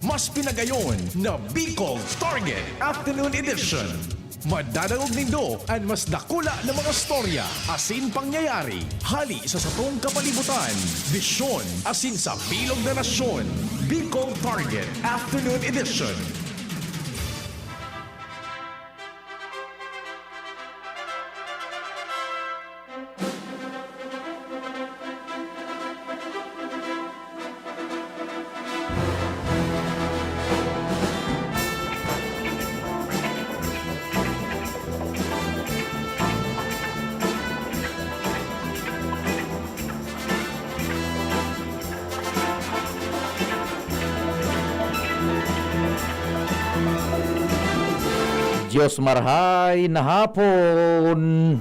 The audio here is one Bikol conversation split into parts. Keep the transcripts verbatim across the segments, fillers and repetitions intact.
Mas pinagayon na Bicol Target Afternoon Edition. Madadangog nindo an mas dakula na mga storya asin pangyayari hali sa satong kapalibutan, bisyon asin sa bilog na nasyon. Bicol Target Afternoon Edition. Diyos marhay na hapon.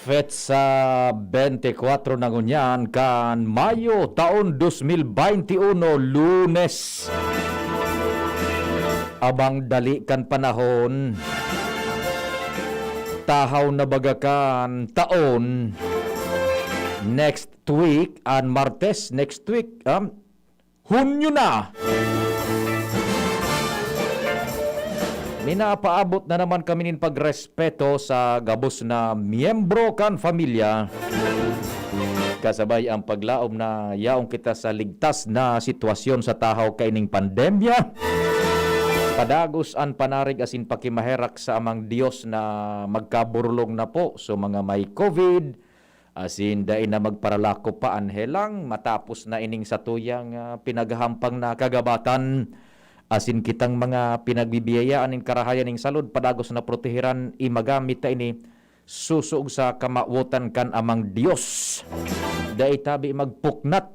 Petsa bente kwatro na ngunyan kan Mayo, taon dos mil baynte uno, Lunes. Abang dali kan panahon. Tahaw na baga kan taon. Next week, an Martes, next week, um, Hunyo na. Minapaabot na naman kami nin pagrespeto sa gabos na miyembro kan pamilya. Kasabay ang paglaom na yaon kita sa ligtas na sitwasyon sa tahaw kaining pandemya. Padagos an panarig asin pakimaherak sa Amang Dios na magkaburulong na po sa mga may COVID, asin dai na magparalako pa an helang matapos na ining satuyang, ah, pinaghahampang na kagabatan, asin kitang mga pinagbibiyayaan nin karahayan nin salud, padagos na proteheran, imagamit ta ini susog sa kamawotan kan Amang Dios. Dai tabi magpuknat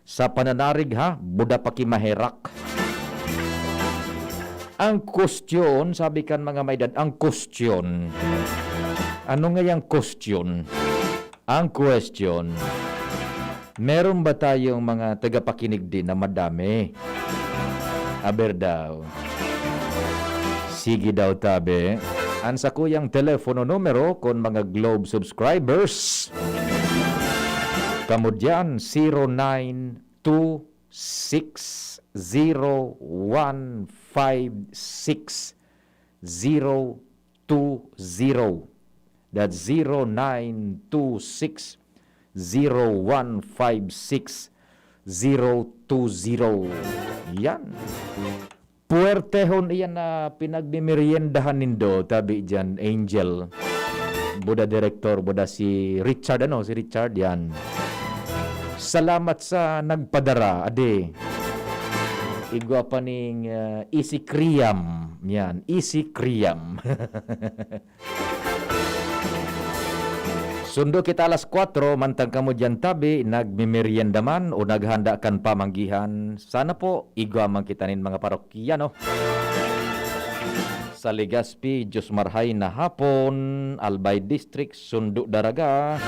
sa pananarig, ha, buda pa ki maherak. Ang question, sabi kan mga may edad, ang question. Ano nga yang question? Ang question, meron ba tayong mga tagapakinig din na madami? Aber daw. Sige daw, tabi. Ang sakuyang telepono numero, kon mga Globe subscribers, kamo diyan, zero nine two six zero one five six zero two zero. That's zero nine two six zero one five six zero two zero. Yan. Puwertehon iyan na pinagmimeriendahan nindo, tabi diyan, Angel. Buda direktor, buda si Richard, ano, si Richard, yan. Salamat sa nagpadara, adi. Igwa pa ning, ah, Easy Kriam. Yan, Easy Kriam. Sundo kita alas kwatro, mantang kamo diyan tabi, nagmemerienda man o naghanda kan pamanggihan. Sana po, igwa man kita nin mga parokya, no? Sa Legazpi, Diyos marhay na hapon, Albay District, Sundo Daraga.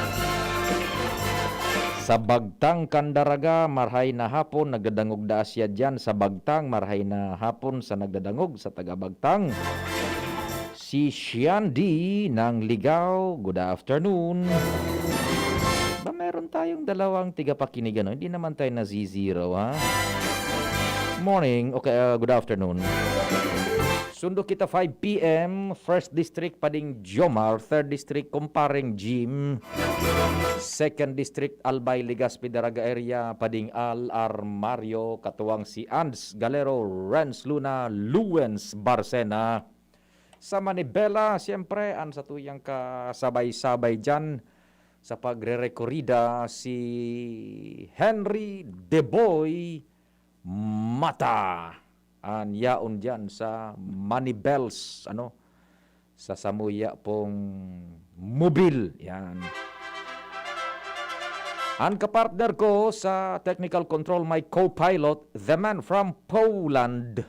Sa Bagtang kan Daraga, marhay na hapon, nagdadangog daa siya diyan sa Bagtang, marhay na hapon sa nagdadangog sa taga Bagtang. Si Shandy ng Ligao, good afternoon. Ba, meron tayong dalawang tigapakinig, ano? Hindi naman tayo nazi-zero, ha? Morning, okay, ah, good afternoon. Sundo kita five P M, First District, Pading Jomar, Third District, Kumpareng Jim, Second District, Albay, Legazpi, Daraga area, Pading Al Armario, katuwang si Ands Galero, Renz Luna, Luwens Barcena. Sa Manibela, siyempre, ang satuyang kasabay-sabay diyan sa pagrerekorida, si Henry Deboy Mata. An yaon diyan sa Manibels, ano, sa samuya pong mobil. Yan. An kapartner ko sa technical control, my co-pilot, the man from Poland,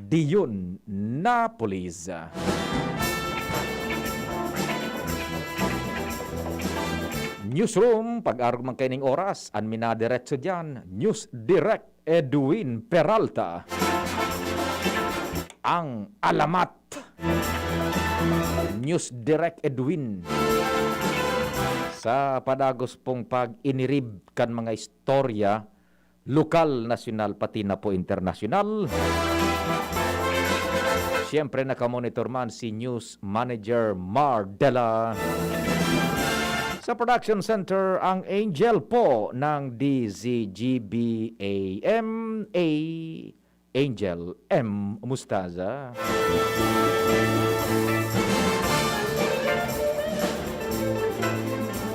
Dion Napolis. Newsroom, pag-arog man kaining oras, an minadiretso diyan, News Direct Edwin Peralta. Ang alamat. News Direct Edwin. Sa padagos pong pag-inirib kan mga istorya, lokal, nasyonal, pati na po internasyonal. Siyempre, nakamonitor man si News Manager Mar Dela. Sa production center, ang Angel po ng D Z G B A M A, Angel M Mustaza.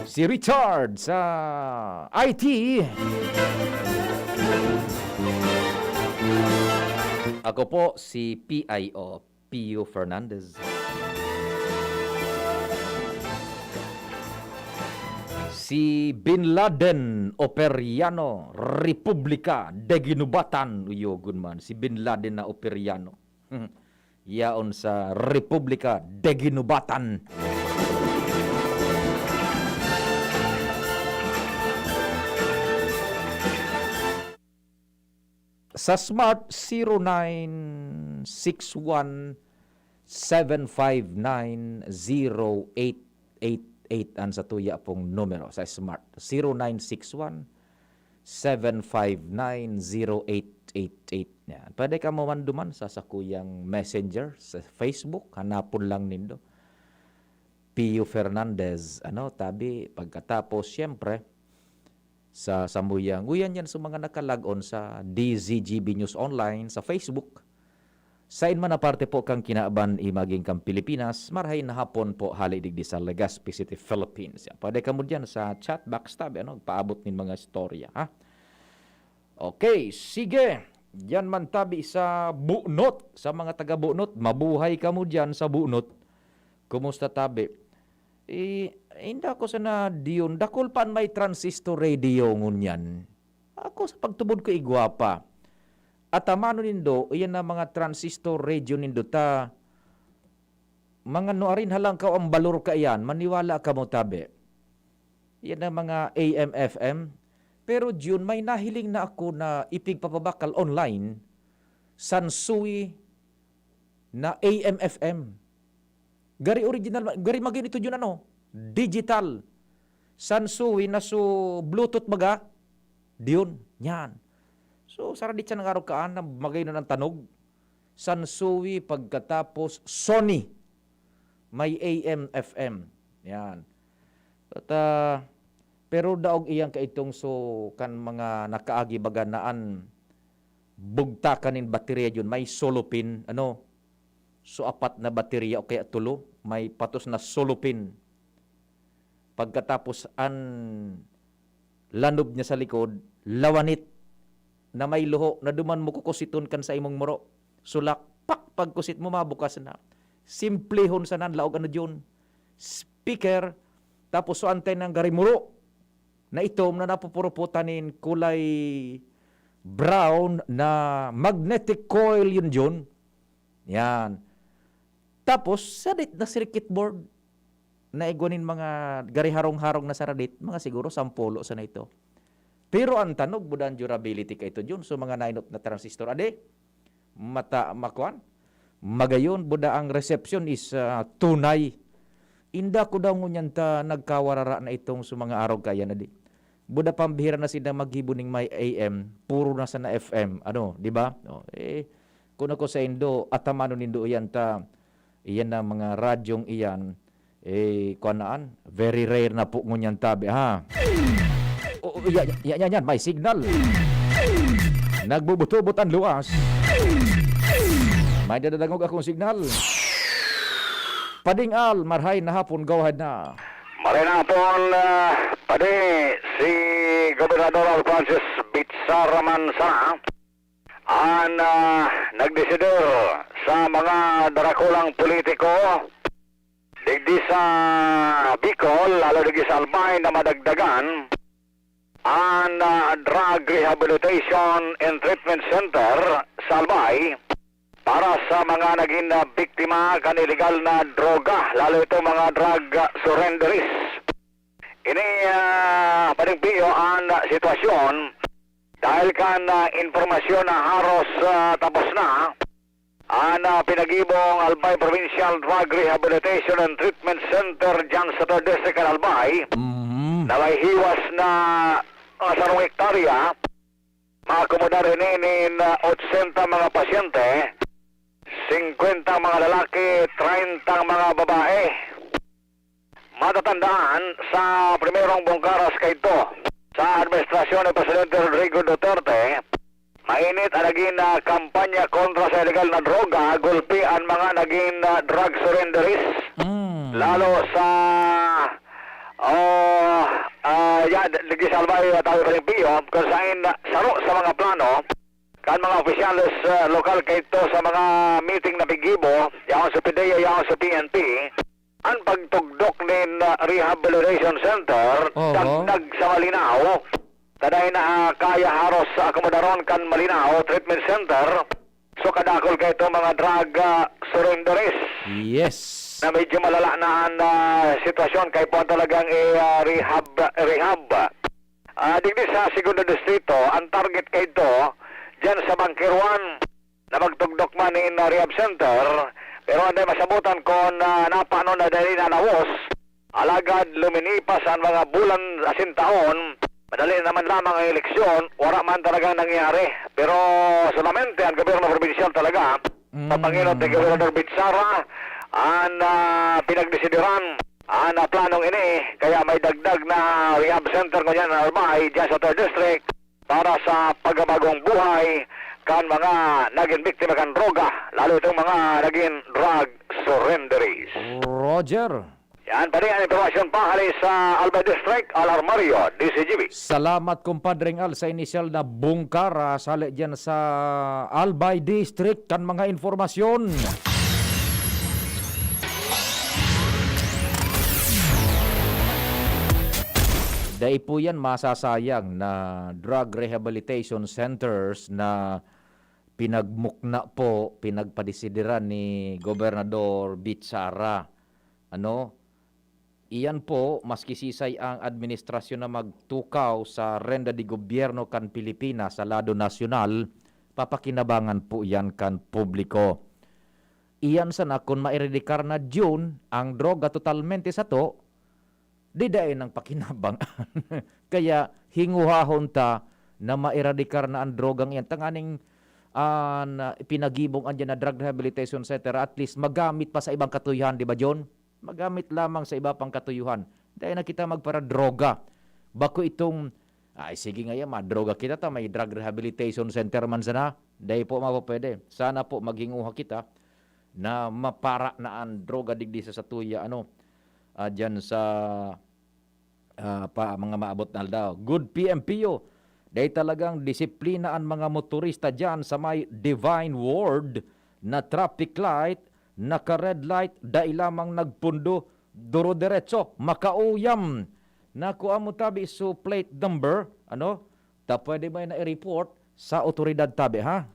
Si Richard sa I T. Ako po si P I O, Pio Fernandez. Si Bin Laden Operiano, Republika de Ginubatan, uyogon man. Si Bin Laden na Operiano. Yaon sa Republika de Ginubatan. Sa Smart, zero nine six one, seven five nine, zero eight eight eight an satuya pong numero sa Smart. Zero nine six one, seven five nine, zero eight eight eight. Yan. Pwede ka mo man duman sa sakuyang Messenger, sa Facebook, hanapon lang nindo. Pio Fernandez, ano, tabi, pagkatapos, siyempre, sa samuyang, uyan yan sa mga nakalag-on sa D Z G B News Online, sa Facebook. Sain man na parte po kang kinaban, imaging kang Pilipinas, marahay na hapon po, hali digdi sa Legazpi City, Philippines. Pwede ka mo dyan sa chat box tabi, ano, paabot nin mga istorya, ha? Okay, sige. Yan man tabi sa Bunot. Sa mga taga Bunot, mabuhay ka mo dyan sa Bunot. Kumusta tabi? Eh, inda ko sana diyon. Dakul pa an may transistor radio ngunyan. Ako sa pagtubod ko, igwa pa. At amano nindo, iyan na mga transistor radio nindo ta, mga nuarin halangkaw ang balor kaiyan, maniwala ka mo tabi. Yan ang mga A M F M. Pero Jun, may nahiling na ako na ipigpapabakal online, Sansui na A M F M. Gari original, gari magin ito Jun, ano? Digital. Sansui na so Bluetooth baga, diyon, yan. So, saradit siya ng araw kaan na magay na ng tanog. Sansui, pagkatapos Sony. May A M F M. Yan. At, ah, pero daog iyang kaitong so kan mga nakaagi baga na an bugtakan nin baterya yun, may solo pin, ano, so apat na baterya o kaya tulo, may patos na solo pin. Pagkatapos an lanob niya sa likod, lawanit na may luho na duman mo kukusiton kan sa imong muro. Sulak, pak, pagkusit mo, mabukas na. Simplehon sana an laog, ano, Jun? Speaker, tapos so antay ng garimuro na itom na napupuruputan nin kulay brown na magnetic coil yun, Jun. Yan. Tapos, sadit na circuit board na igwa nin mga gari harong-harong na saradit, mga siguro sampulo sana ito. Pero ang tanog, buda ang durability ka ito, Jun. So, mga nainop na transistor, ade, mata, makuan, magayon, buda ang reception is, ah, tunay. Inda ko daw ngunyan ta nagkawarara na itong sa mga arog kaya na di. Buda pambihira na sila maghibo ning may A M, puro na sana F M, ano, di ba? Oh, eh, kung ako sa Indo, atamano nindo iyan ta, iyan na mga radyong iyan, eh, kuan naan, very rare na po ngunyan tabi, ha? O, o, ya-, ya-, yan, yan, may signal. Nagbubutubot ang luwas. May dadadangog akong signal. Pading Al, marhay na hapon, go ahead na. Maray na hapon, ah, padi, si Gobernador Alphonsus Bichara man sana an, ah, nagdesider sa mga darakulang politiko digdi sa Bicol, lalo digdi sa Albay, na madagdagan an, ah, Drug Rehabilitation and Treatment Center sa Albay para sa mga naging, ah, biktima kan iligal na droga, lalo itong mga drug, ah, surrenderies. Ini, ah, Pading Pio, an, ah, sitwasyon dahil kan, ah, impormasyon na haros, ah, tapos na an, ah, pinagibong Albay Provincial Drug Rehabilitation and Treatment Center dyan sa Third District kan Albay, Mhm. na may hiwas na, ah, sarong hektarya, Akomodar ini nin, ah, otsenta mga pasyente, singkwenta mga lalaki, treinta mga babae. Matatandaan, sa primerong bungkaras kaidto, sa administrasyon ni Presidente Rodrigo Duterte, mainit ang naging, ah, kampanya kontra sa illegal na droga, gulpi ang mga naging, ah, drug surrenderies. Mm. Lalo sa, oh, ah, ya, digdi sa Albay, ah, Tawi Palimpio, kung saan, ah, saro sa mga plano, kan mga opisyales, ah, lokal kaidto sa mga meeting na piggibo, yaon sa PDEA, yaon sa P N P, ang pagtugdok nin, ah, rehabilitation center, Oho. dagdag sa Malinao. Taday na, ah, kaya haros sa akomodaron kan Malinao Treatment Center. So, kadakol kaidto mga drug, ah, surrenderies Yes. na medyo malala na ang, ah, sitwasyon, kaya po talagang i, ah, rehab, rehab. Ah, digdi sa Segundo Distrito, ang target kaidto, diyan sa Bunker One, na magtugdok man nin, ah, rehab center, pero anday masabotan kun, ah, napaano na dali na nawos. Alagad luminipas ang mga bulan asin taon, madali naman lamang ang eleksyon, wala man talagang nangyari. Pero solamente ang gobyerno probinsyal talaga, Mm. sa pangenot ni Gobernador Bitsara, ang, ah, pinagdesideran ang, ah, planong ini, kaya may dagdag na rehab center ngunyan na Albay, dyan sa third District, para sa pagbagong buhay kan mga naging biktima kan droga, lalo itong mga naging drug surrenderies. Roger. Yan, pati ang impormasyon pa hali sa Albay District, Al Armario, D C G B. Salamat, Compadre Al, sa inisyal na bungkar, ah, sa hali dyan sa Albay District kan mga informasyon. Dai po yan masasayang na drug rehabilitation centers na pinagmukna po, pinagpadesideran ni Gobernador Bitsara. Ano? Iyan po, maski sisay ang administrasyon na magtukaw sa renda de gobyerno kan Pilipinas sa lado nasyonal, papakinabangan po iyan kan publiko. Iyan sana kun maeradikar na diyon ang droga totalmente sato, di dai nang pakinabangan. Kaya hinguhahon ta na maeradikar na an drogang iyan tanganing, ah, na pinagibong andiyan na drug rehabilitation center, at least magamit pa sa ibang katuyohan, di ba, John? Magamit lamang sa iba pang katuyohan. Dai na kita magparadroga. Bako itong, "Ay, sige nga yan, madroga kita ta may drug rehabilitation center man sana." Dai po mapapwede. Sana po maghinguha kita na mapara na an droga digdi sa satuya, ano, ah, diyan sa, ah, pa, mga maabot na aldaw. Good P M P O. Dai talagang disiplina an mga motorista diyan sa may Divine Ward na traffic light, naka-red light, dai lamang nagpundo, duro-diretso, makauyam. Nakuha mo tabi so plate number, ano? Ta pwede mo na i-report sa otoridad tabi, ha?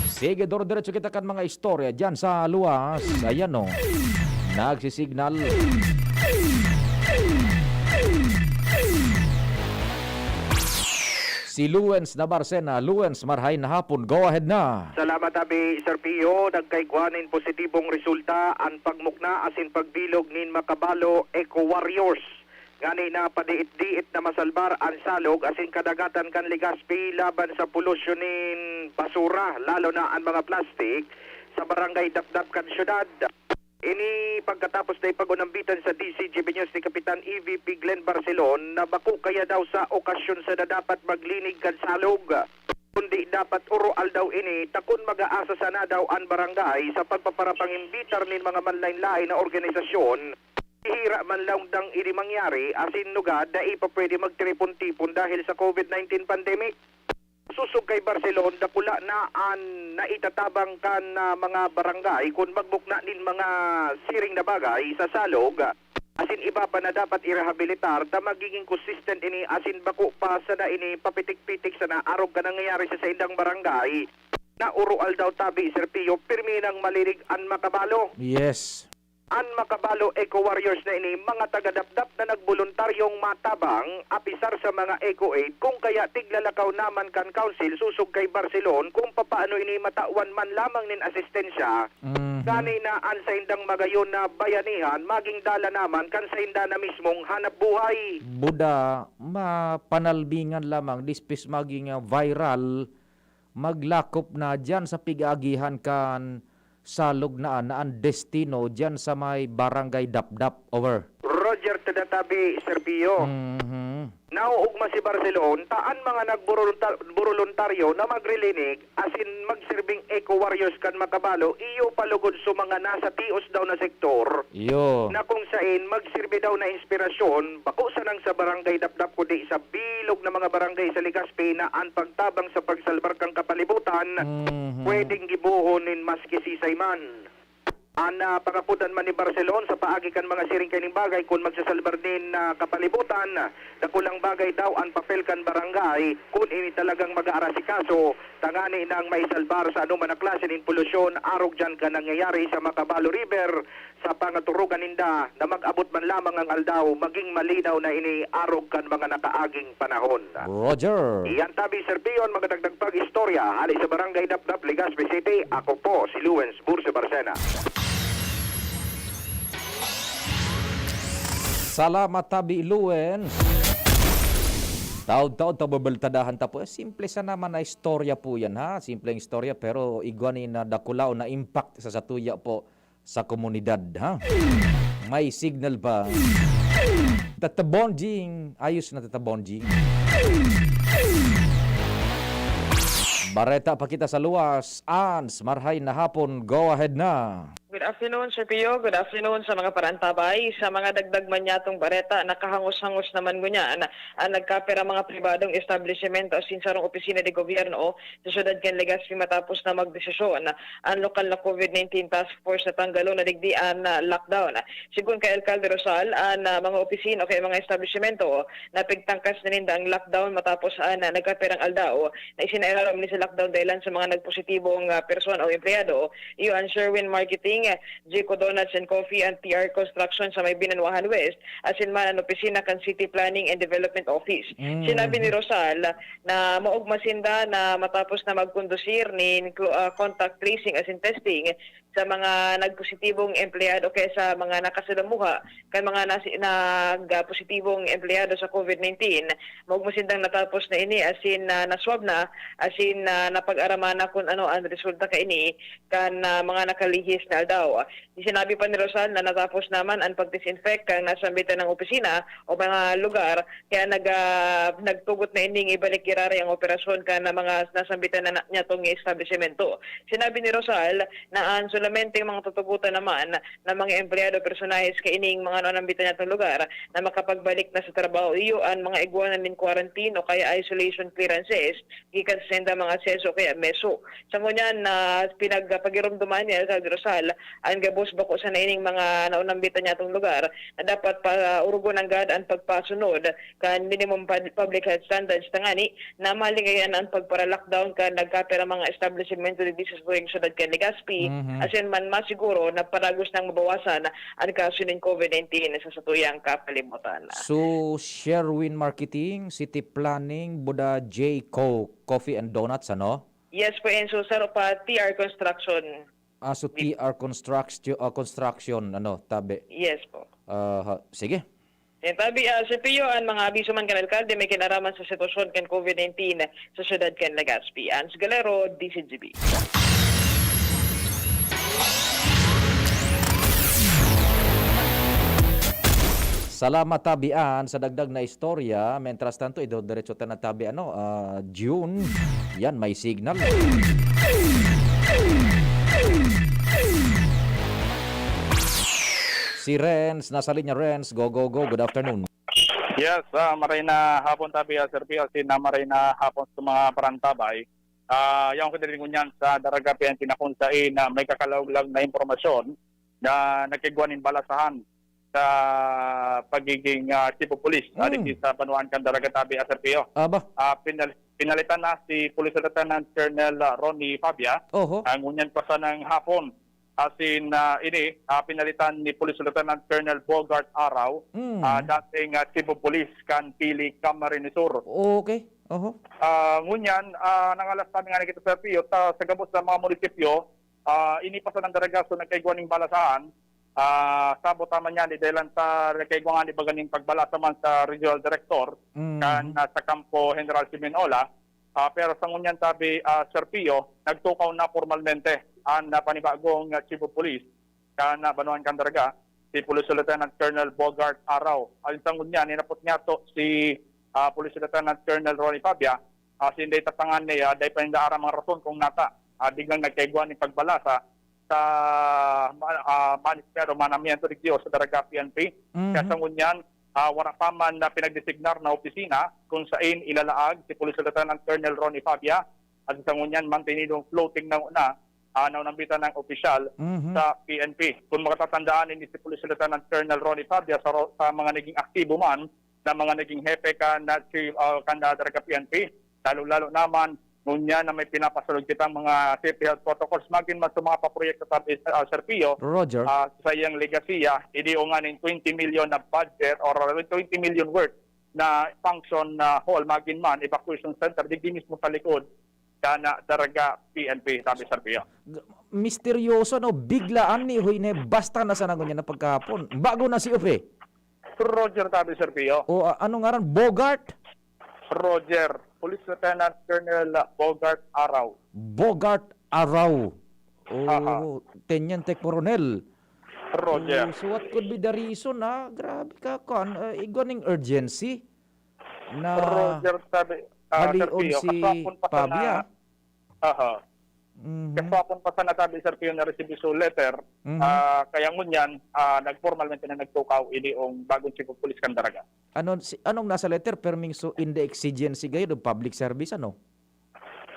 Sige, duro-diretso kita kan mga istorya dyan sa luwas. Ayan, oh. Nagsisignal. Si Luens Nabarcena. Luens, marhay na hapon. Go ahead na. Salamat, abi, Sir Pio. Nagkaigwa nin positibong resulta an pagmukna asin pagbilog nin Makabalo Eco Warriors. Ngani na padiit-diit na masalbar an salog asin kadagatan kan Legazpi laban sa polusyon nin basura, lalo na an mga plastik, sa barangay Dapdap kan syudad. Ini pagkatapos na ipag-unambitan sa D C G B News ni Kapitan E V P Glenn Barcelon na bako kaya daw sa okasyon sana dapat maglinig kan salog, kundi dapat oro-aldaw ini, ta kun mag-aasa sana daw an barangay sa pagpaparapangimbitar nin mga manlaen-laen na organisasyon, hihira man lang dang ini mangyari, asin nugad dai pa pwede magtiripon-tipon dahil sa COVID nineteen pandemic. Sosog kay Barcelon, dakula na an naitatabang kan, ah, mga barangay kun magmukna nin mga siring na bagay sa salog, asin iba pa na dapat irehabilitar ta magiging consistent ini asin bako pa sana ini papitik-pitik sana arog kan nangyayari sa saindang barangay. Na oro-aldaw tabi, Sir Pio, pirmi nang malirig an Makabalo. Yes. An Makabalo Eco Warriors na ini, mga taga-Dapdap na nagboluntaryong matabang, apisar sa mga Eco Aid, kung kaya tiglalakaw naman kan Council sosog kay Barcelon kung papaano ini matawan man lamang nin asistensya. Mhm. Gani na an saindang magayon na bayanihan maging dala naman kan sainda na mismong hanap buhay. Buda, mapanalbingan lamang, dispis maging, ah, viral, maglakop na diyan sa pig-aagihan kan Salog na, na an destino diyan sa may Barangay Dapdap. Over. Roger, tada tabi, Sir Pio. Mhm. Nauugma si Barcelon ta an mga nagburulunta-, buruluntaryo na magrilinig asin magsirbing eco warriors kan Makabalo, iyo pa lugod sa mga nasa tios daw na sektor, Iyo. na kung sain magsirbi daw na inspirasyon, bako sanang sa Barangay Dapdap, kundi sa bilog na mga barangay sa Legazpi na an pagtabang sa pagsalbar kan kapalibutan, Mhm. pwedeng gibohon nin maski sisay man. An, ah, pangapodan man ni Barcelon sa paagi kan mga siring kaining bagay, kun magsasalbar nin, ah, kapalibutan, dakulang bagay daw an papel kan barangay kun ini talagang mag-aarasikaso tangani nang maisalbar sa anoman na klase nin polusyon arog diyan kan nangyayari sa Makabalo River, sa pangaturugan ninda na mag-abot man lamang ang aldaw, maging malinaw na ini arog kan mga nakaaging panahon. Roger. Iyan tabi, Sir Pion, mga dagdag pag-istorya hali sa Barangay Dapdap, Legazpi City. Ako po si Lawrence Bursa Barcena. Salamat, Tabi Luen. Taod-taod, tababaltadahan ta po. Eh, simple sa naman na istorya po yan, ha? Simpleng istorya, pero igwa ni na dakulaw na impact sa satuya po sa komunidad, ha? May signal ba? Tata Bonjing. Ayos na, Tata Bonjing. Bareta pa kita sa luwas. Ans, marhay na hapon. Go ahead na. Good afternoon, Sir Pio. Good afternoon sa mga parantabay. Sa mga dagdag man niyatong bareta, nakahangos-hangos naman ngunyan ang nagkapirang mga pribadong establisimento asin sarong opisina de gobyerno sa siyudad kan Legazpi matapos na magdesisyon ang lokal na COVID nineteen task force na tanggalon na digdi an, ah, lockdown. Sigon kay Alkalde Rosal, an, ah, mga opisina o kaya mga establisimento na pigtangkas na ninda ang lockdown matapos an, ah, nagkapirang aldaw na isinailarom ni sa lockdown dahilan sa mga nagpositibong, ah, persona o empleyado. Iyo an Sherwin Marketing, Jico Donuts and Coffee and T R Construction sa may Binanwahan West, asin man an opisina kan City Planning and Development Office. Mm. Sinabi ni Rosal na maogma sinda na matapos na magkondusir nin clo-, ah, contact tracing asin testing sa mga nagpositibong empleyado o kaya sa mga nakasalamuha kan mga nasi-, nag-, ah, positibong empleyado sa COVID nineteen, maogma sindang natapos na ini asin, ah, naswab na, asin, ah, napag-araman na kun ano an resulta kaini kan, ah, mga nakalihis na aldaw. Sinabi pa ni Rosal na natapos naman an pag-disinfect kan nasambitan na opisina o mga lugar, kaya nag-, ah, nagtugot na ining ibalik giraray ang operasyon kan mga nasambitan na, na niyatong establisimento. Sinabi ni Rosal na an solamente mga tutugutan naman na mga empleyado, personahes kaining mga nasambitan niyatong lugar na makapagbalik na sa trabaho, iyo an mga igwa na nin quarantine o kaya isolation clearances gikan sa saindang mga seso o kaya meso. Sa ngunyan na pinagpagiromdoman ni Alcalde Rosal, an gabos bako sana ining mga naunambitan niyatong lugar na dapat pa urugon nanggad an pagpasunod kan minimum pub-, public health standards tangani na malingayan an pagpara-lockdown kan nagkapirang mga establisimento digdi sa satuyang syudad kan Legazpi, Mhm. asin man masiguro na padagos nang mabawasan an kaso nin COVID nineteen sa satuyang kapalibutan. So, Sherwin Marketing, City Planning, Buda J Co, Coffee and Donuts, ano? Yes po, Enzo, sir, pa T R Construction. Ah, so T R Construction, ah, Construction, ano, tabi. Yes po. Aha, sige. Yan, tabi, ah, Sir Pio, an mga abiso man kan alkalde may kinaraman sa sitwasyon kan COVID nineteen sa siyudad kan Legazpi. Ans Galero, D Z G B. Salamat, Tabi Ann, sa dagdag na istorya. Mientras tanto, idodiretso ta na, Tabi, ano, ah, June. Yan, may signal. Si Renz, nasa linya, Renz. Go, go, go. Good afternoon. Yes, ah, maray na hapon, Tabi, ah, Sir Pio, asin na maray na hapon sa mga parantabay. Ah, yaon ko din ngunyan sa Daraga P N P na kung sain na may kakalawlag na impormasyon na nagkigwa nin balasahan sa pagiging, ah, chief of police, ah, Hmm. digdi sa banwaan kan Daraga Tabi, ah, Sir Pio. Aba. Ah, pinal-, pinalitan na si Police Lieutenant Colonel, ah, Ronnie Fabia. Oho. Ah, ngunyan pa sanang hapon, Asin, ah, ini, ah, pinalitan ni Police Lieutenant Colonel Bogart Araw, Mm. ah, dating, ah, Chief of Police kan Pili, Camarines Sur. Okay. Oho. Ah, ngunyan, ah, nangalas kami nga na kita, Sir Pio, ta, sa gabos na mga munisipyo, ah, ini pa sa Daraga, so nagkaigwa ning balasaan. Ah, sabot ta man yan, di dahilan ta nagkaigwa nga ni baga ning pagbalasa man sa regional director, Mm. kan, ah, sa kampo General Simeon Ola. Ah, pero sa ngunyan tabi, ah, Sir Pio, nagtukaw na pormalmente an, ah, panibagong, ah, Chief of Police kan, ah, Banwaan kan Daraga, si Police Lieutenant Colonel Bogart Araw. Ayon sa ngunyan, hinapot niya to si, ah, Police Lieutenant Colonel Ronnie Pabia, ah, sinda itatangan niya, dahil pa ninda aram ang rason kung nata, ah, biglang nagkaigwa ning pagbalasa sa ma-, ah, manisipyado, manamiento digdi o sa Daraga P N P. Mhm. Kaya sa ngunyan, ah, wala pa man na pinagdesignar na opisina kung sain ilalaag si Police Lieutenant Colonel Ronnie Pabia. At sa ngunyan, mantenidong floating na una, ah, na unambitan ng opisyal Mhm. sa P N P. Kung makatatandaan, ini si Police Lieutenant Colonel Ronnie Pabia sa ro-, sa mga naging aktibo man na mga naging hepe kan, ah, chief, ah, kan, ah, Daraga P N P, lalo-lalo naman ngunyan na may pinapasulod kitang mga safety health protocols, magin man sa mga paproyekto sa, ah, Sir Pio, Roger. ah, sa iyang legasiya, idi o nga ning twenty million na budget or twenty million worth na function na hall, magin man, evacuation center, digdi mismo sa likod, kana Daraga P N P, sabi, Sir Pio. G-, misteryoso, no? Biglaan ni, huy, ne, basta na sana ngunyan na pagkahapon. Bago na si Upe. Roger, sabi, Sir Pio. O, a-, ano ngaran? Bogart? Roger. Police Lieutenant Colonel Bogart Araw. Bogart Araw. Oh, Aha. Teniente Coronel. Roger. Oh, so what could be the reason, ah? Grabe ka, kuan, ah, igwa ning urgency na Roger, sabi, ah, Sir halion Pio, si kaswapon pa sana Pabia. Aha. Mhm. Kaswapon pa sana, sabi, Sir Pio, na receive so letter. Mhm. Ah, kaya ngunyan, ah, nagpormalmente na nagtukaw ini ang bagong chief of police kan Daraga. Ano, si, anong nasa letter? Perming so in the exigency gayud of public service, ano?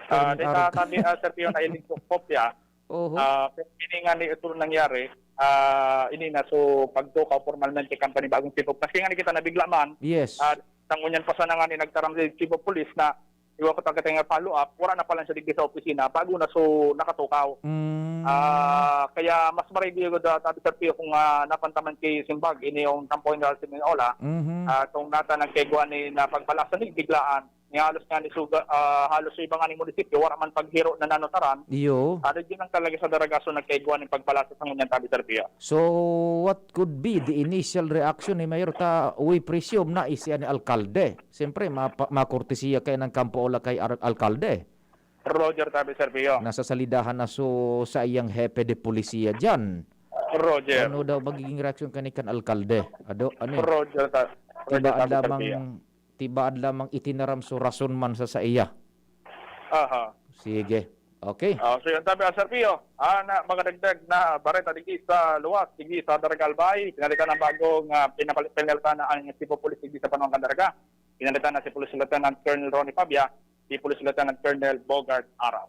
Ah, Perming dahil sa arog- sabi, ah, Sir Pio, na iling ko kopya, Oho. ah, pero ini nga ni ito nangyari, ah, ini na, so, pagtukaw formalmente kan panibagong chief of, kasi nga ni kita nabigla man, Yes. ah, sa ngunyan pa sana nga ni nagtaram si chief of police na iwan ko taga nga follow up, wala na pala siya digdi sa opisina, bago na, so, nakatukaw. Mm. Ah, kaya mas marigyo ko da, sabi, Sir Pio, kung, ah, napantaman kay Simbag, ini yung kampo ni Ralston Minola, Mhm. ah, kung nata nagkaigwa ni na pagpalasa ni biglaan, ni halos nga ni suga, ah, halos sa iba nga ni munisipyo, wala man paghiro na nanutaran. Iyo. Ano, yun ang talaga sa Daragaso nagkaigwa ni pagpalasa sa ngunyan, sabi, Sir Pio. So, what could be the initial reaction ni Mayor ta? We presume na isi ni alkalde. Siyempre, mapa-, makortesiya kayo ng kampo o lakay ar-, alkalde. Roger, tabi, Sir Pio. Nasa salidahan na so sa iyang hepe de polisiya dyan. Roger. Ano daw magiging reaksyon kani kan alkalde? Ado, ano eh? Roger, ta-, Roger, Tibaan tabi, Sir lamang, Pio. Tibaan lamang itinaram so rason man sa saiya. Aha. Sige. Okay. Ah, so yun, tabi, ah, Sir Pio. Ah, na, mga dagdag na bareta digdi sa luwas, digdi sa Daraga Albay. Pinalitan ang bagong, ah, pinapal-, pinalitan na ang Chief of Police digdi sa Panuangan Daraga. Pinalitan na si Police Lieutenant Colonel Ronnie Pabia, si Police Lieutenant Colonel Bogart Araw.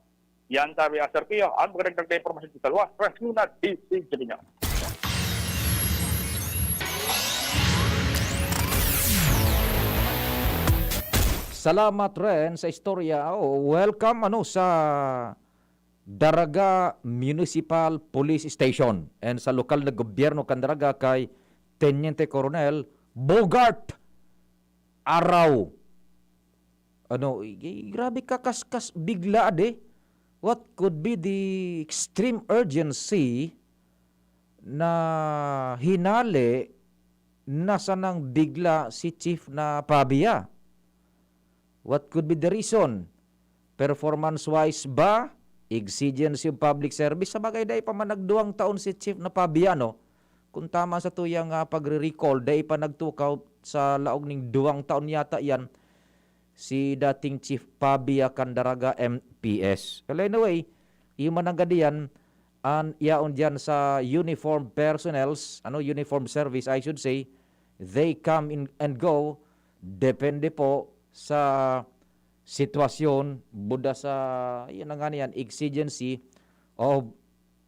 Yan, tabi, ah, Sir Pio, ang magandang na impormasyon sa luwas. Franz Luna, D C Junior. Salamat, Ren, sa istorya. Oh, welcome, ano, sa Daraga Municipal Police Station and sa lokal na gobyerno kan Daraga kay Teniente Coronel Bogart Araw. Ano, i-, i-, grabe ka kaskas bigla, de. What could be the extreme urgency na hinale na sanang bigla si Chief na Pabia? What could be the reason? Performance-wise ba? Exigency of public service? Sa bagay, dai pa man nagduwang taon si Chief na Pabia, no? Kung tama sa tuyang, ah, pagre-recall, dai pa nagtukaw sa laog ning duwang taon yata yan si dating Chief Pabia kan Daraga M P S. Well, anyway, iyo man ang gadiyan, an yaon diyan sa uniform personnels, ano, uniform service, I should say, they come in and go, depende po sa sitwasyon, buda sa, yan na nga niyan, exigency of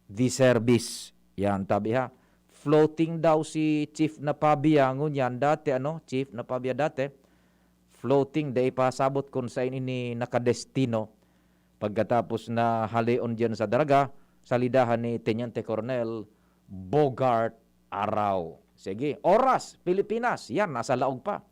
the service. Yan, tabi ha. Floating daw si Chief na Pabia, ngunyan dati, ano, Chief na Pabia dati, floating, dai pa sabot kung saan ini nakadestino. Pagkatapos na haleon diyan sa Daraga, salidahan ni Teniente Colonel Bogart Arao. Sige, oras, Pilipinas, yan, nasa laog pa.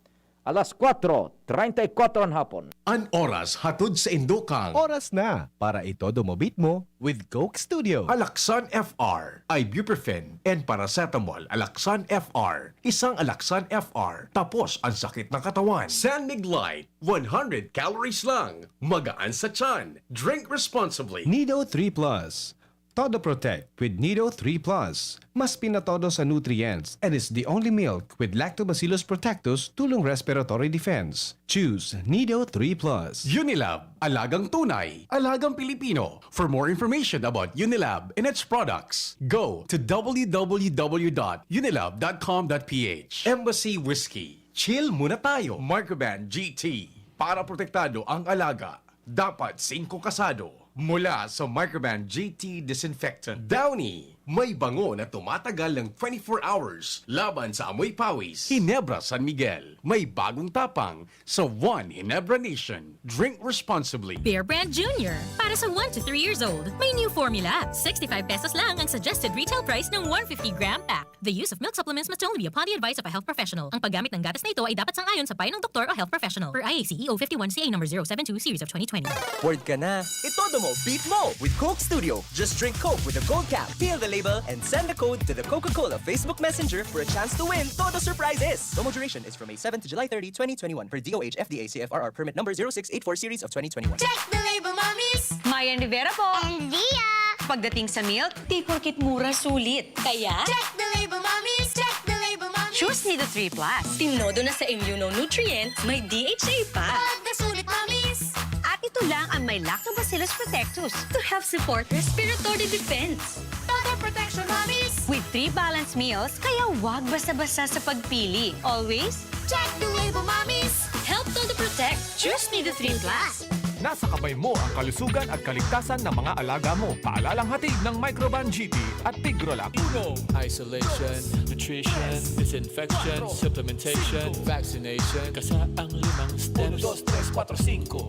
Alas kwatro treinta y cuatro ng hapon. An oras hatod sa Indokang. Oras na para itodo mo beat mo with Coke Studio. Alaxan F R, ibuprofen, and paracetamol. Alaxan F R. Isang Alaxan F R, tapos ang sakit ng katawan. San Mig Light, one hundred calories lang. Magaan sa tiyan. Drink responsibly. Nido three Plus. Todo Protect with Nido three Plus. Mas pinatodo sa nutrients and is the only milk with Lactobacillus protectus tulong respiratory defense. Choose Nido three Plus. Unilab, alagang tunay, alagang Pilipino. For more information about Unilab and its products, go to w w w dot unilab dot com dot p h. Embassy Whiskey, chill muna tayo. Microban G T, para protektado ang alaga. Dapat singko kasado. Mula sa Microban G T Disinfectant. Downy, may bango na tumatagal ng twenty-four hours laban sa amoy pawis. Ginebra San Miguel, may bagong tapang sa One Ginebra Nation. Drink responsibly. Bear Brand Junior, para sa one to three years old. May new formula. Sixty-five pesos lang ang suggested retail price ng one fifty gram pack. The use of milk supplements must only be upon the advice of a health professional. Ang paggamit ng gatas na ito ay dapat sang-ayon sa payo ng doktor o health professional. Per I A C E O fifty-one C A number zero seven two series of twenty twenty. Word ka na. Itodo mo, beat mo with Coke Studio. Just drink Coke with a gold cap, peel the label, and send the code to the Coca-Cola Facebook Messenger for a chance to win Todo Surprises. Promo duration is from May seven to July thirty, twenty twenty-one, per D O H F D A C F R R permit number zero six eight four series of twenty twenty-one. Check the label, mommies! Mayan Rivera po. And Zia. Pagdating sa milk, di porket mura, sulit. Kaya, check the label, mommies! Check the label, mommies! Choose Nido three Plus. Tinodo na sa immunonutrient, may D H A pa. Pagkasulit, mommies! At ito lang ang may Lactobacillus protectus to help support respiratory defense. Todo protection, mommies! With three balanced meals, kaya wag basta-basta sa pagpili. Always, check the label, mommies! Help Todo Protect. Choose Nido three Plus. Nasa kamay mo ang kalusugan at kaligtasan ng mga alaga mo. Paalalang hatid ng Microban G T at Pigrolac. Uno, isolation, nutrition, disinfection, supplementation, vaccination. Kasa ang limang steps. Uno, dos, tres, kuwatro, singko.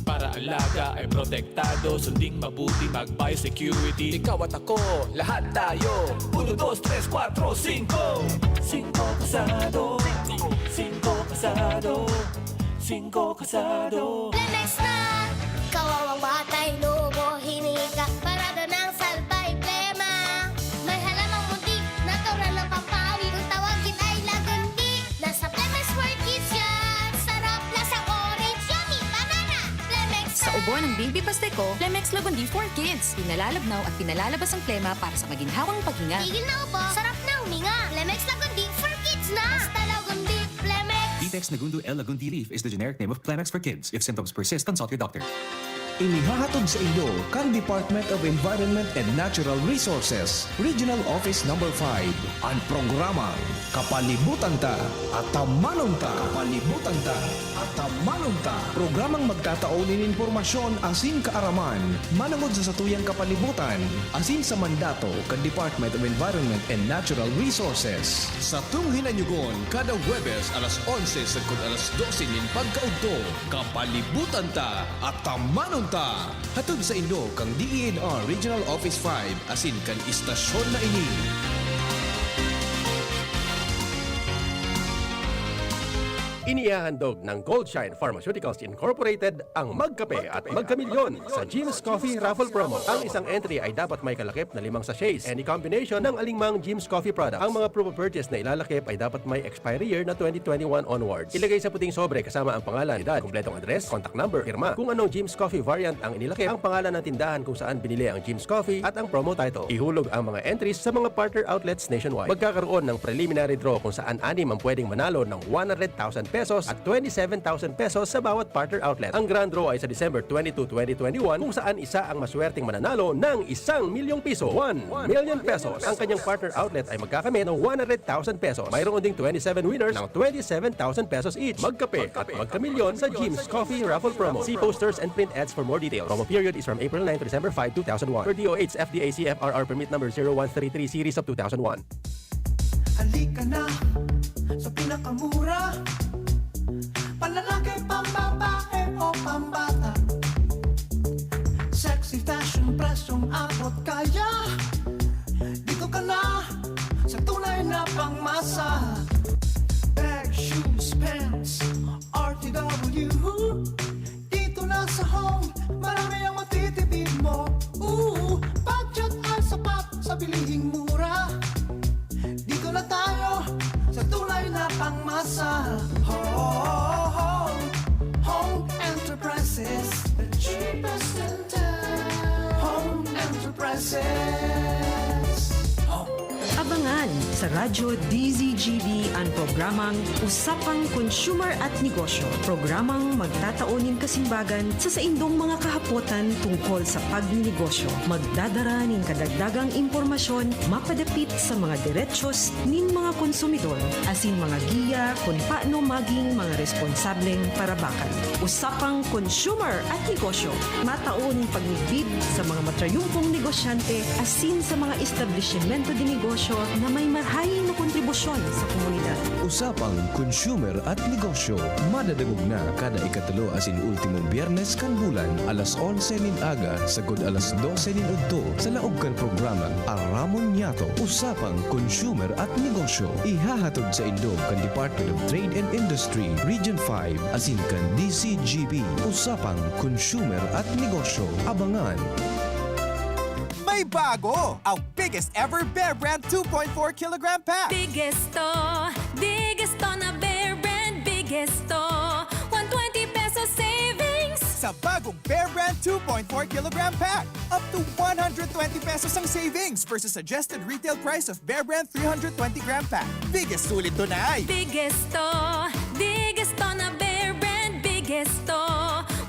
Para alaga ay protektado, sunding mabuti, mag-biosecurity. Ikaw at ako, lahat tayo. Uno, dos, tres, kuwatro, singko. Singko kasado. Singko kasado. Singko kasado. Lemex na! Kawawang batay, lobo, hinika, parada ng salbay, plema. May halamang munti, natural ng pampaawit. Kung tawagin ay lagundi, nasa Lemex for Kids yan. Sarap, lasang orange, yummy, banana. Lemex Sa na! Ubo ng Baby Pasteco, Lemex Lagundi for Kids. Pinalalabnaw at pinalalabas ang plema para sa maginhawang paghinga. Tigil na ubo, sarap na huminga. Lemex Lagundi for Kids na! Basta Lagundi, Lemex! Vitex Nagundu L Lagundi leaf is the generic name of Plemex for kids. If symptoms persist, consult your doctor. Inihahatod sa inyo kan Department of Environment and Natural Resources, Regional Office Number five, an programang Kapalibutan Ta, Atamanon Ta. Kapalibutan Ta, Atamanon Ta. Programang magtatao nin impormasyon asin kaaraman manongod sa satuyang kapalibutan asin sa mandato kan Department of Environment and Natural Resources. Satong hinanyugon kada Huwebes alas onse sagkod alas dose nin pagkaudto. Kapalibutan Ta, Atamanon Ta. Hatod sa inyo kan D E N R Regional Office five asin kan istasyon na ini. Inihahandog ng Goldshine Pharmaceuticals Incorporated ang Magkape at Magkamilyon sa Jim's Coffee Raffle Promo. Ang isang entry ay dapat may kalakip na limang sachets. Any combination ng alingmang Jim's Coffee product. Ang mga proof of purchase na ilalakip ay dapat may expiry year na twenty twenty-one onwards. Ilagay sa puting sobre kasama ang pangalan, edad, kumpletong address, contact number, pirma. Kung anong Jim's Coffee variant ang inilakip, ang pangalan ng tindahan kung saan binili ang Jim's Coffee at ang promo title. Ihulog ang mga entries sa mga partner outlets nationwide. Magkakaroon ng preliminary draw kung saan anim ang pwedeng manalo ng one hundred thousand pesos at twenty-seven thousand pesos sa bawat partner outlet. Ang grand draw ay sa December twenty-two, twenty twenty-one, kung saan isa ang maswerteng mananalo ng isang milyong piso, one million pesos. Ang kanyang partner outlet ay magkakamit ng one hundred thousand pesos. Mayroon ding twenty-seven winners ng twenty-seven thousand pesos each. Magkape at magkamilyon sa Jim's Coffee Raffle Promo. See posters and print ads for more details. Promo period is from April nine to December five, two thousand one. Per D O H F D A C F R R permit number zero one three three series of two thousand one. Halika na sa pinakamura. Panlalaki, pambabae o pambata. Sexy fashion, presyong abot kaya. Ang masa, bag, shoes, pants, R T W. Dito na sa Home, marami ang matitipid mo. Ooh, budget ay sapat sa bilihing mura. Dito na tayo sa tunay na pangmasa. Home, Home Enterprises, the cheapest in town. Home Enterprises. Home. Abangan sa Radyo D Z G B an programang Usapang Consumer at Negosyo, programang magtatao nin kasimbagan sa saindong mga kahapotan tungkol sa pagninegosyo. Magdadara nin kadagdagang impormasyon mapadapit sa mga derechos nin mga konsumidor, asin mga giya kun paano maging mga responsableng parabakan. Usapang Consumer at Negosyo, matao nin pagmidbid sa mga matrayumpong negosyante asin sa mga establisimento de negosyo na may marhay na kontribusyon sa komunidad. Usapang Consumer at Negosyo, madadangog na kada ikatulo asin ultimong Biyernes kan bulan, alas onse nin aga sagkod alas dose nin udto, sa laog kan programang Aramon Niyato, Usapang Consumer at Negosyo. Ihahatod saindo kan Department of Trade and Industry, Region five, asin kan D Z G B, Usapang Consumer at Negosyo. Abangan! May bago! Ang biggest ever Bear Brand two point four kilogram pack! Biggest to, biggest to na Bear Brand, biggest to. One twenty peso savings! Sa bagong Bear Brand two point four kilogram pack, up to one hundred twenty pesos ang savings versus suggested retail price of Bear Brand three hundred twenty gram pack. Biggest sulit to na ay! Biggest to, biggest to na Bear Brand, biggest to.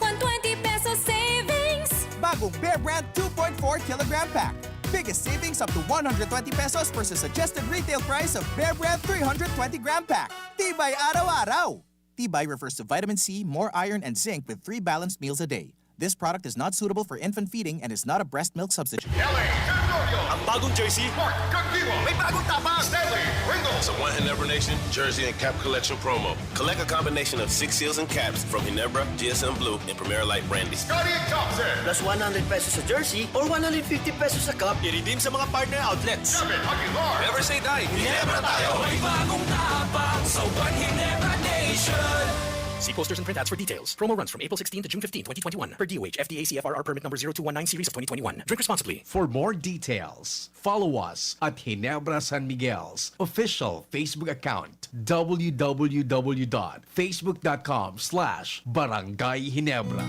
One twenty peso savings! Bagong Bear Brand two point four kilogram pack. Biggest savings up to one hundred twenty pesos versus suggested retail price of Bear Brand three hundred twenty gram pack. Tibay araw-araw! Tibay refers to vitamin C, more iron, and zinc with three balanced meals a day. This product is not suitable for infant feeding and is not a breast milk substitute. L A Territorio. Ang bagong jersey, Mark Cagdiwa. May bagong tapang, Stanley Ringo. Sa One Ginebra Nation Jersey and Cap Collection Promo. Collect a combination of six seals and caps from Ginebra, G S M Blue, and Primera Light Brandy. Scottie Thompson. Plus one hundred pesos sa jersey or one hundred fifty pesos sa cup. I-redeem sa mga partner outlets. Gavin Aguilar. Never say die. Ginebra tayo. May bagong tapang sa One Ginebra Nation. See posters and printouts for details. Promo runs from April sixteen to June fifteen, twenty twenty-one. Per D O H, F D A C F R R Permit Number zero two one nine Series of twenty twenty-one. Drink responsibly. For more details, follow us at Ginebra San Miguel's official Facebook account, w w w dot facebook dot com slash barangay ginebra.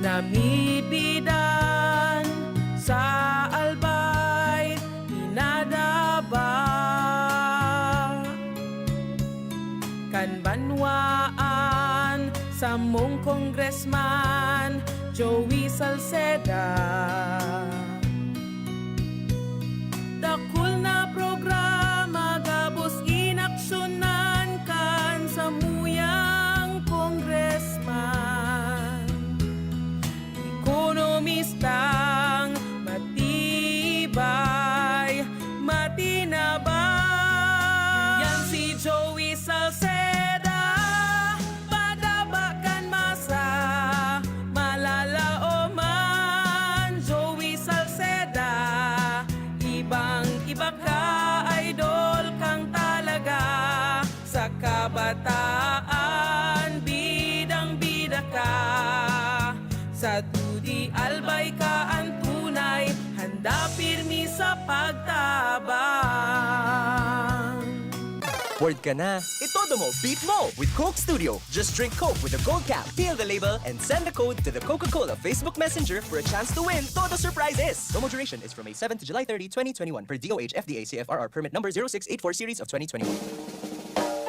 Namidbidan sa Albay, pinadaba kan banwaan, samong Congressman, Joey Salceda. Dakul na programa gabos inaksyonan kan samuyang congressman. Ekonomistang matibay, matinabang. Yan si Joey Salceda, padaba kan masa, malalaoman. Joey Salceda, ibang-iba ka, idol kang talaga. Sa kabataan, bidang-bida ka. Sa dudi, Albay ka an tunay, handa pirmi sa pagtabang. Bored ka na? Itodo mo, beat mo with Coke Studio. Just drink Coke with a gold cap, peel the label, and send the code to the Coca-Cola Facebook Messenger for a chance to win Todo Surprises. Promo duration is from May seven to July thirty, twenty twenty-one, per D O H F D A C F R R permit number zero six eight four series of twenty twenty-one.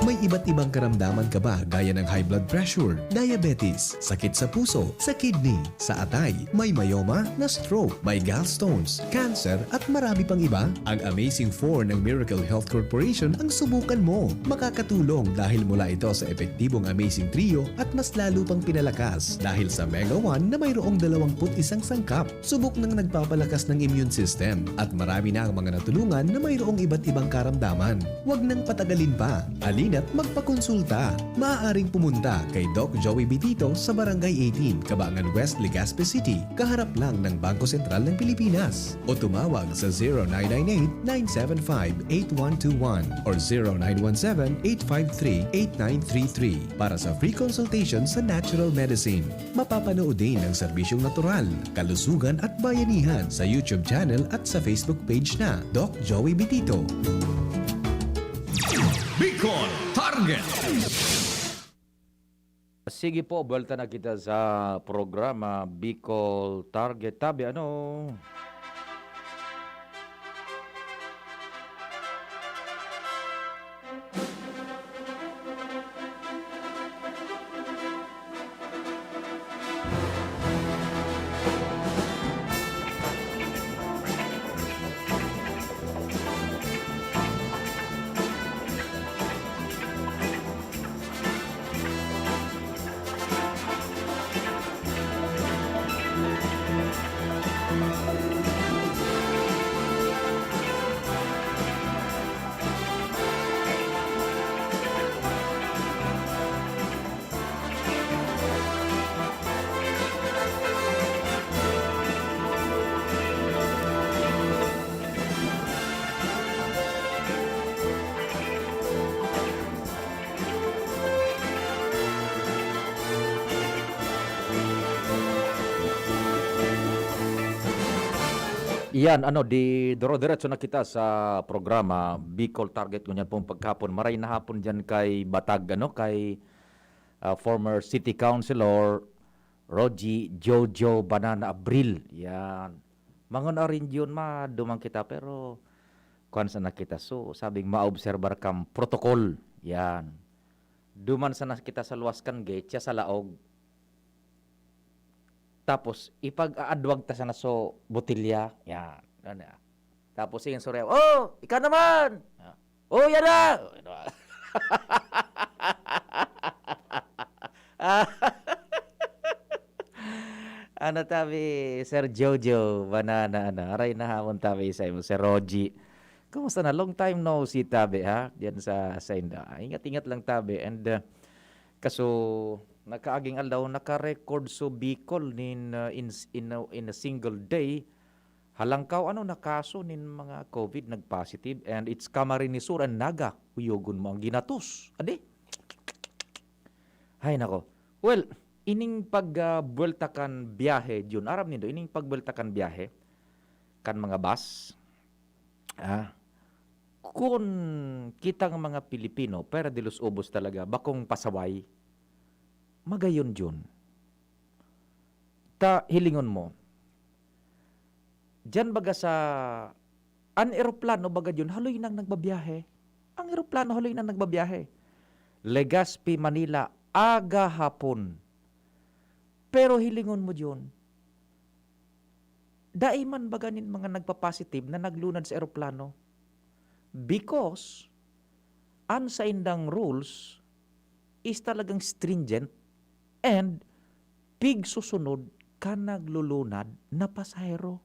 May iba't ibang karamdaman ka ba, gaya ng high blood pressure, diabetes, sakit sa puso, sa kidney, sa atay, may myoma, na-stroke, may gallstones, cancer, at marami pang iba? Ang Amazing Four ng Miracle Health Corporation ang subukan mo. Makakatulong dahil mula ito sa epektibong Amazing Trio at mas lalo pang pinalakas dahil sa Mega One na mayroong dalawampu't isang sangkap. Subok nang nagpapalakas ng immune system at marami na ang mga natulungan na mayroong iba't ibang karamdaman. Huwag nang patagalin pa. Halina Magpakonsulta. Maaaring pumunta kay Doc Joey Bitito sa Barangay eighteen, Cabangan West, Legazpi City, kaharap lang ng Bangko Sentral ng Pilipinas. O tumawag sa zero nine nine eight, nine seven five, eight one two one or zero nine one seven, eight five three, eight nine three three para sa free consultation sa natural medicine. Mapapanood din ang serbisyong natural, kalusugan at bayanihan sa YouTube channel at sa Facebook page na Doc Joey Bitito. Bicol Target. Sige po, buwelta na kita sa programa Bicol Target. Tabi, ano? Iyan, ano, di, duro-diretso na kita sa programa, Bicol Target, ngunyan pong pagkahapon. Maray na hapon diyan kay Batag, ano, kay, ah, former City Councilor Rogie Jojo Banana Abril. Yan. Mangon arin yun, maduman kita, pero kuwan sana kita. So, sabing maobserbar kang protocol. Yan. Duman sana kita sa luwas kan gate, siya sa laog. Tapos, ipag-aadwag ta sana so botelya. Yan. Ano yan? Tapos, sige, sorry. "Oh, ikaw naman!" Ah. "Oh, yan na!" Oh, ano? Ano tabi, Sir Jojo, Banana, ano? Aray na hamon tabi sa imo, Sir Rogie. Kumusta na? Long time no see tabi, ha? Diyan sa, sa inda. Ingat-ingat lang tabi. And, uh, kaso, nakaaging aldaw, naka-record so Bicol nin, uh, in, in, a, in a single day, halangkaw ano na kaso nin mga COVID nag-positive, and it's Camarines Sur and Naga, kuyogon mo ang ginatos. Adi? Hay nako. Well, ining pag, ah, buwelta kan biyahe, Jun, aram nindo, ining pagbuwelta kan biyahe, kan mga bus, ah, kun kitang mga Pilipino, pera de los ubos talaga, bakong pasaway, magayon, Jun. Ta, hilingon mo, diyan baga sa, an eroplano baga diyon haloy nang nagbabiyahe. Ang eroplano haloy nang nagbabiyahe. Legazpi, Manila, aga hapon. Pero hilingon mo diyon, dai man baga nin mga nagpa-positive na naglunad sa eroplano. Because, an saindang rules is talagang stringent and pigsusunod kan naglulunad na pasahero.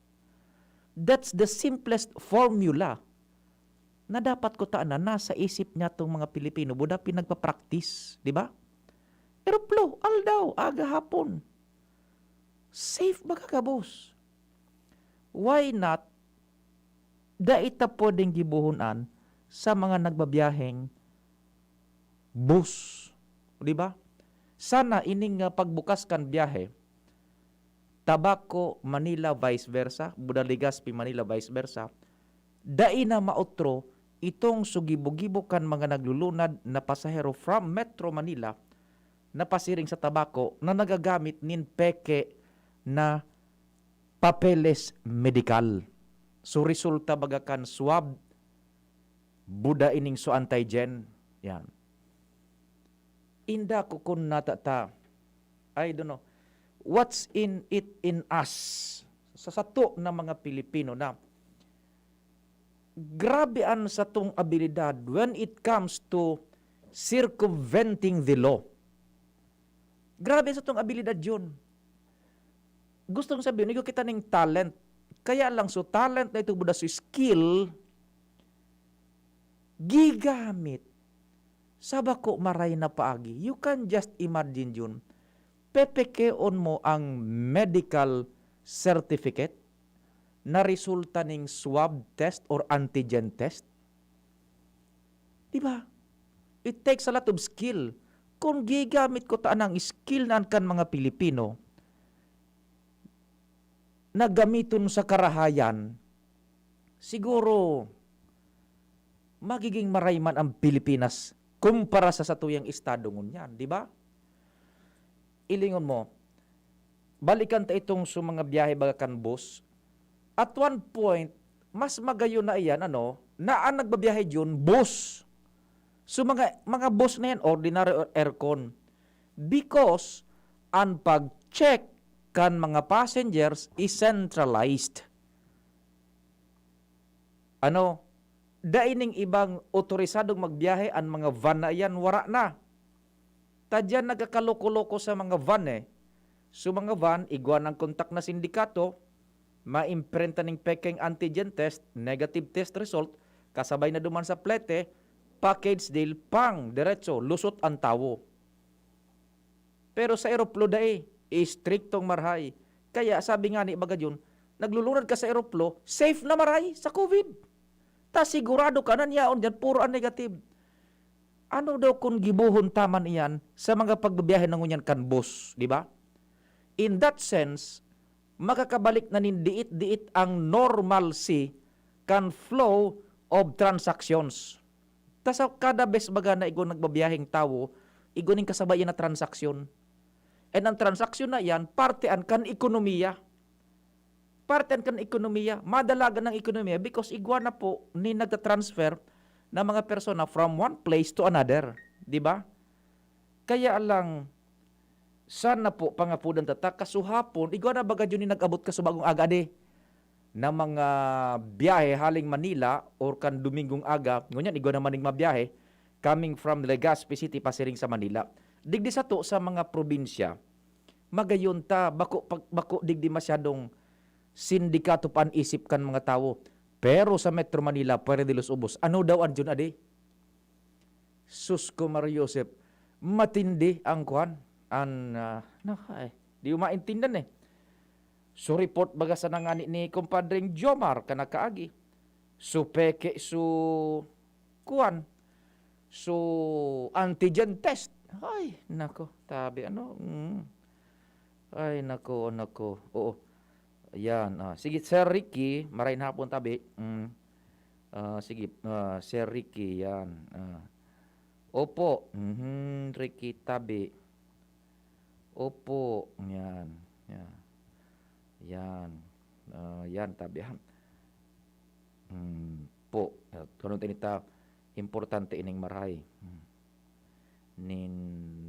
That's the simplest formula na dapat kutana nasa isip niya tong mga Pilipino, buda pinagpa-practice, di ba? Eroplo, aldaw, aga, hapon. Safe ba ka gabos? Why not, dai ta pwedeng gibohon an sa mga nagbabiyaheng bus, di ba? Sana ining, ah, pagbukas kan biyahe, Tabaco, Manila, vice versa, Buda, Legazpi, Manila, vice versa, dai na maotro itong sugibo-gibo kan mga naglulunad na pasahero from Metro Manila na pasiring sa Tabaco na nagagamit nin peke na papeles medikal. So, resulta baga kan swab, buda ining so antigen. Yan. Inda ko kun nata ta, I don't know, what's in it in us, sa sato na mga Pilipino na grabe an satong abilidad when it comes to circumventing the law. Grabe an satong abilidad yun. Gusto kong sabihin, igwa kita ning talent. Kaya lang, so talent na ito, buda so skill, gigamit Sa bako maray na paagi, you can just imagine yun. Pepekeon mo ang medical certificate na resulta ning swab test or antigen test? Di ba? It takes a lot of skill. Kung gigamit ko ta ang skill na kan mga Pilipino, na gamiton sa karahayan, siguro magiging maray man ang Pilipinas kumpara sa satuyang estado ngunyan, di ba? Ilingon mo, balikan ta itong sa mga biyahe baga kan bus. At one point, mas magayon na iyan, ano, na ang nagbabiyahe diyon, bus. So, mga, mga bus na yan, ordinary or aircon. Because, ang pag-check kan mga passengers is centralized. Ano, dai ning ibang otorisadong magbiyahe, ang mga van na iyan, wara na. Ta diyan nagkakaloko-loko sa mga van, eh. So, mga van, igwa ng kontak na sindikato, maimprenta ning pekeng antigen test, negative test result, kasabay na duman sa plete, package deal, pang, diretso, lusot ang tawo. Pero sa eroplo, dai, istriktong marhay. Kaya sabi nga ni Bagadyon, naglulunad ka sa eroplo, safe na maray sa covid. Ta sigurado ka na niyaon dyan, puro ang negative. Ano daw kung gibohon ta man iyan sa mga pagbibiyahe na ngunyan kan bus, di ba? In that sense, makakabalik na nin diit-diit ang normalcy kan flow of transactions. Ta sa kada bes baga na igwa nagbabiyaheng tawo, igwa nin kasabay iyan na transaksyon. And ang transaksyon na iyan, parte an kan ekonomiya. Parte an kan ekonomiya, madalagan ang ekonomiya because igwa na po ni nagta-transfer na mga persona from one place to another, di ba? Kaya lang, sana po pangapudan ta ta, kasuhapon, igwa na baga yun ni nag-abot ka sa bagong aga, adi, na mga biyahe haling Manila or kan Domingong aga, ngunyan igwa naman ning mabiyahe coming from Legazpi City pasiring sa Manila. Digdi sato sa mga probinsya, magayon ta, bako, pag, bako digdi masyadong sindikato pa an isip kan mga tawo. Pero sa Metro Manila, pwede dilos ubos. Ano daw an Jun Adi? Sus ko, Mario Joseph, matindi ang kwan. An, ah, naka, eh, di mo maintindihan, eh. So, report baga sana ngani ni Compadreng Jomar ka nakaagi. So, peke, so, kuwan. So, antigen test. Ay, nako, tabi, ano? Mm. Ay, nako, nako. Oo. Ayan, ah, sige, Sir Ricky, maray na hapon tabi. Mm. Ah, sige, ah, Sir Ricky, yan. Ah. Opo, mhm, Ricky tabi. Opo, yan. Yan. Yan. Ah, yan, tabi, ah. Hmm, po. Ah, kuno tinita, importante ining marhay. Hmm. Nin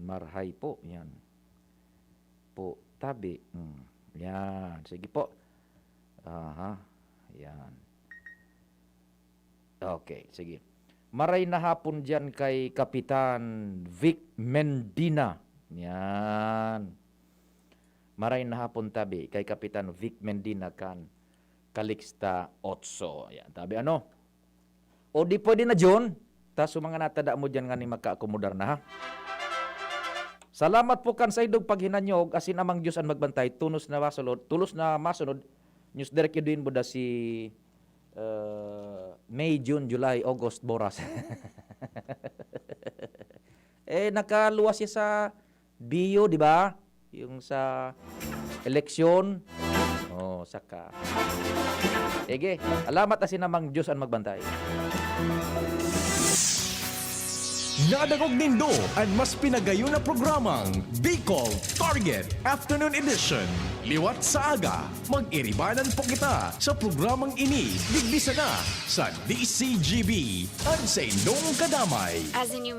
marhay po, yan. Po, tabi. Hmm. Yan. Sige po. Aha. Yan. Okay, sige. Maray na hapon diyan kay Kapitan Vic Mendina. Yan. Maray na hapon tabi kay Kapitan Vic Mendina kan Calixta Otso. Yan, tabi ano? O di pwede na, John? Ta sa mga natada mo diyan nga ni makaakomodar na, ha? Salamat po kan saindong paghinanyog, asin Amang Diyos an magbantay, tunos na masunod, tulos na masunod, News Direct Edwin Buda si, uh, May, June, July, August, Boras. Eh, nakaluwas siya sa Bio, di ba? Yung sa eleksyon. Oh, saka. Sige, alamat asin Amang Diyos an magbantay. Nadangog nindo an mas pinagayon na programang Bicol Target Afternoon Edition. Liwat sa aga, mag-iribanan po kita sa programang ini, digdi sana sa D C G B, an saindong kadamay. As in you